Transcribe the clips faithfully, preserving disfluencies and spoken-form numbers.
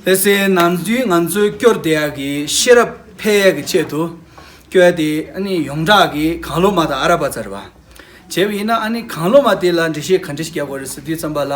དེ་སེ་ནམ་རྒྱུན་ང་ཚོའི་སྐྱོར་བསྡད་ཡག་གི་ཤེས་རབ་འཕེལ་ཡག་གི་ཆེད་དུ་སྐྱོར་ཡ་དེ་ཨ་ནི་ཡོངས་གྲགས་ཀྱི་གང་བློ་མ་དང་ཨ་ར་པ་ཙ་རེད་བ། བྱས་པ་ཡིན་ན་ཨ་ནི་གང་བློ་མ་དེ་ལ་འགྲེལ་བཤད་ག་འདྲ་ཞིག་རྒྱག་དགོས་རེད་ཟེར་དུས་ཙམ་པ་ལ།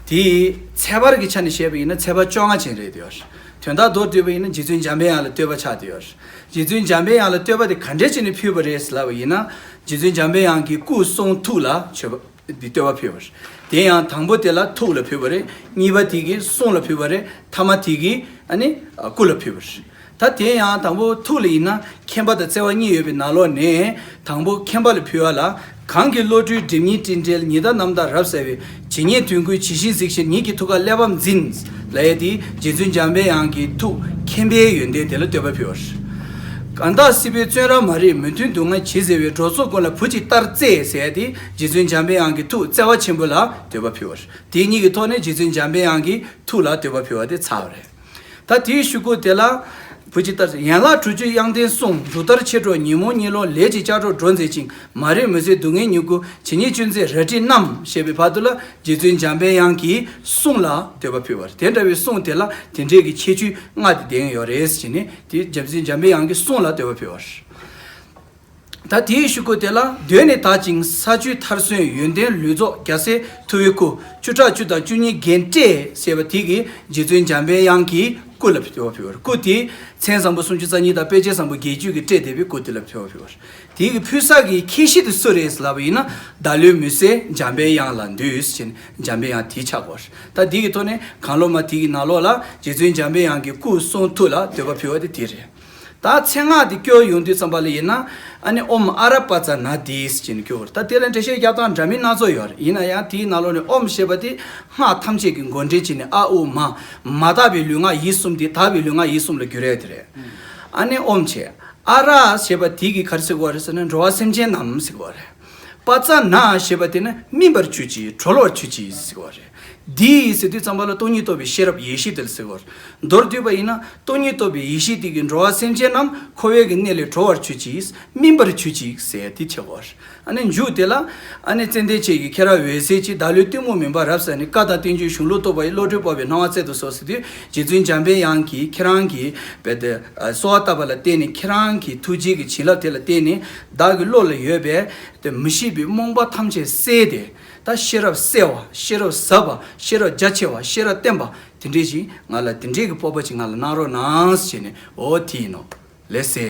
དེའི་ཚད་པར་གྱི་ཆ་ནས་བཤད་པ་ཡིན་ན་ཚད་པ་བཅོ་ལྔ་ཅན་རེད་དེ་ཡོད། དོན་དག་མདོར་བསྡུས་པ་ཡིན་ན་རྗེ་བཙུན་འཇམ་པའི་དབྱངས་ལ་བསྟོད་པ་ཆགས་དེ་ཡོད། རྗེ་བཙུན་འཇམ་པའི་དབྱངས་ལ་བསྟོད་པ་དེ་ག་འདྲ་བྱས་ནས་ཕུལ་བ་རེད་ཟེར་ལབ་པ་ཡིན་ན། རྗེ་བཙུན་འཇམ་པའི་དབྱངས་ཀྱི་སྐུ་གསུང་ཐུགས་ལ་མཆོད་པ། འདི་བསྟོད་པ་ཕུལ་བ་རེད། དེ་ཡང་དང་པོ་དེ་ལ་ཐུགས་ལ་ཕུལ་བ་རེད། གཉིས་པ་དེ་གི་གསུང་ལ་ཕུལ་བ་རེད། ཐ་མ་དེ་གི་ཨ་ནི་སྐུ་ལ་ཕུལ་བ་རེད། ད་དེ་ཡང་དང་པོ་ཐུགས་ལ་ཡིན་ན་མཁྱེན་པ་དང་བརྩེ་བ་གཉིས་ཡོད་པའི་ནང་ལོགས་ནས་དང་པོ་མཁྱེན་པ་ལ་ཕུལ་བ་ལ། གང་གི་བློ་གྲོས་སྒྲིབ་གཉིས་དྲི་བྲལ་ཉི་ཟླ་རྣམ་དག་རབ་གསལ་བའི། ཇི་སྙེད་དོན་ཀུན་ཇི་བཞིན་གཟིགས་ཤིང་ཉིད་ཀྱི་ཐུགས་ཀར་གླེགས་བམ་འཛིན། ལབ་ཡས་དེ་རྗེ་བཙུན་འཇམ་པའི་དབྱངས་ཀྱི་ཐུགས་མཁྱེན་པའི་ཡོན་ཏན་དེ་ལ་བསྟོད་པ་ཕུལ་བ་རེད། གང་དག་སྲིད་པའི་བཙོན་རར་མ་རིག་མི་མཐུན་སྡུག་བསྔལ་ཇི་སེལ་བའི། འགྲོ་ཚོགས་ཀུན་ལ་བུ་གཅིག་ལྟར་བརྩེ་ཟེར་ཏེ་རྗེ་བཙུན་འཇམ་པའི་དབྱངས་ཀྱི་ཐུགས་བརྩེ་བ་ཆེན་པོ་ལ་བསྟོད་པ་ཕུལ་བ་རེད། དེ་གཉིས་ཀྱི་ཐོག་ནས་རྗེ་བཙུན་འཇམ་པའི་དབྱངས་ཀྱི་ཐུགས་ལ་བསྟོད་པ་ཕུལ་བ་དེ་ཚར་བ་རེད། ད་དེའི་གཞུག་གུ་དེ་ལ་བུ་གཅིག་ལྟར་ཡན་ལག་དྲུག་ཅུའི་དབྱངས་ལྡན་གསུང་། འབྲུག་ལྟར་ཆེར་སྒྲོགས་ཉིན་མོ་གཉིད་ལོག་ལས་ཀྱི་ལྕགས་སྒྲོག་སྒྲོག་མཛད་ཅིང་། མ་རིག་མུན་སེལ་སྡུག་བསྔལ་མྱུ་གུ། ཇི་སྙེད་ཆོས་མཛད་རལ་གྲིའི་རྣམ་ཞེས་པའི་བར་དུ་ལ་རྗེ་བཙུན་འཇམ་པའི་དབྱངས་ཀྱི་གསུང་ལ་བསྟོད་པ་ཕུལ་བ་རེད། དེ་འདྲ་བའི་གསུང་དེ་ལ་དེ་འདྲའི་གི་ཁྱད་ཆོས་ལྔ་དེ་ལྡན་ཡོད་རེད་ཟེར་ནས་དེ་རྗེ་བཙུན་འཇམ་པའི་དབྱངས་ཀྱི་གསུང་ལ་བསྟོད་པ་ཕུལ་བ་རེད། ད་དེའི་གཞུག་གུ་དེ་ལ་གདོད་ནས་དག་ཅིང་ས་བཅུའི་མཐར་སོན་ཡོན་ཏན་ལུས་རྫོགས་རྒྱལ་སྲས་ཐུ་བའི་སྐུ། བཅུ་ཕྲག་བཅུ་དང་བཅུ་གཉིས་རྒྱན་སྤྲས་ཟེར་བ་དེ་གིས་རྗེ་བཙུན་འཇམ་པའི་དབྱངས་ཀྱི་སྐུ་ལ་བསྟོད་པ་ཕུལ་བར། སྐུ་དེ་མཚན་བཟང་པོ་སུམ་ཅུ་རྩ་གཉིས་དང་དཔེ་བྱད་བཟང་པོ་བརྒྱད་ཅུ་གིས་སྤྲས་བསྡད་པའི་སྐུ་དེ་ལ་བསྟོད་པ་ཕུལ་བར། དེ་གི་ཕུལ་ས་གི་ཁྱད་གཞི་དེ་སུ་རེད་ལབ་པ་ཡིན་ན། བདག་བློའི་མུན་སེལ་འཇམ་པའི་དབྱངས་ལ་འདུད་ཟེར་ནས་འཇམ་པའི་དབྱངས་དེ་ཆགས་པ་རེད། ད་དེ་གི་ཐོག་ནས་གང་བློ་མ་དེ་གི་ནང་ལོགས་ལ་རྗེ་བཙུན་འཇམ་པའི་དབྱངས་ཀྱི་སྐུ་གསུང་ཐུགས་ལ་བསྟོད་པ་ཕུལ་བ་དེ་དེ་རེད། ད་མཚན་སྔགས་དེ་སྐྱོར་ཡོང་དུས་ཙམ་པ་ལ་ཡིན་ན། ཨ་ནི་ཨོཾ་ཨ་ར་པ་ཙ་ན་དྷཱིཿཟེར་ནས་སྐྱོར། ད་དེ་ལ་འགྲེལ་བཤད་རྒྱག་སྟངས་འདྲ་མིན་སྣ་ཚོགས་ཡོད་རེད། ཡིན་ན་ཡང་དེའི་ནང་ལོགས་ནས་ཨོཾ་ཞེས་པ་དེ་སྔགས་ཐམས་ཅད་ཀྱི་མགོ་འདྲེན་བྱས་ནས་ཨ་ཨུ་མ། མ་དག་པའི་ལུས་ངག་ཡིད་གསུམ་དེ་དག་པའི་ལུས་ངག་ཡིད་གསུམ་ལ་བསྒྱུར་ཡས་དེ་རེད། ཨ་ནི་ཨོཾ་བྱས། ཨ་ར་ཞེས་པ་དེ་གིས་ག་རེ་ཟེར་གྱི་ཡོད་རེད་ཟེར་ན་འགྲོ་བ་སེམས་ཅན་རྣམས་ཟེར་གྱི་ཡོད་རེད། པ་ཙ་ན་ཞེས་པ་དེ་ནི་སྨིན་པར་གྱུར་ཅིག་གྲོལ་བར་གྱུར་ཅིག་ཟེར་གྱི་ཡོད་རེད། དྷཱིཿཟེར་དུས་ཙམ་པ་ལ་སྟོང་ཉིད་རྟོགས་པའི་ཤེས་རབ་ཡེ་ཤེས་དེ་ལ་ཟེར་གྱི་ཡོད་རེད། མདོར་བསྡུས་པ་ཡིན་ན་སྟོང་ཉིད་རྟོགས་པའི་ཡེ་ཤེས་དེ་གིས་འགྲོ་བ་སེམས་ཅན་རྣམས་འཁོར་བའི་གི་གནས་ལས་གྲོལ་བར་གྱུར་ཅིག་སྨིན་པར་གྱུར་ཅིག་ཟེར་དེ་བྱེད་དགོས། ཨ་ནི་མཇུག་དེ་ལ་ཨ་ནི་ཙན་དན་ཆོས་ཀྱི་ཁྱེད་རང་འོད་གསལ་གྱི་བདག་བློའི་གཏི་མུག་མུན་པ་རབ་བསལ་ནས། བཀའ་དང་བསྟན་བཅོས་གཞུང་ལུགས་རྟོགས་པ་ཡི། བློ་གྲོས་སྤོབས་པའི་སྣང་བ་སྩལ་དུ་གསོལ་ཟེར་དུས་རྗེ་བཙུན་འཇམ་པའི་དབྱངས་ཀྱིས་ཁྱེད་རང་གི་བེ་དེ་གསོལ་བ་བཏབ་པ་ལ་བརྟེན་ནས་ཁྱེད་རང་གི་ཐུགས་རྗེ་གི་བྱིན་རླབས་དེ་ལ་བརྟེན་ནས་བདག་གི་བློ་ལ་ཡོད་པའི་དེ་མི་ཤེས་པའི་རྨོངས་པ་ཐམས་ཅད་བསལ་ཏེ། ད་ཤེས་རབ་གསལ་བ། ཤེས་རབ་ཟབ་པ། ཤེས་རབ་རྒྱ་ཆེ་བ། ཤེས་རབ་བརྟན་པ་དེ་འདྲས་ཞིག་ང་ལ་དེ་འདྲས་ཀྱི་སྤོབས་པ་ཅིག་ང་ལ་གནང་རོགས་གནང་ཞེས་ནས་འོ་དེ་ཡིན་ནོ། ལགས་སེ།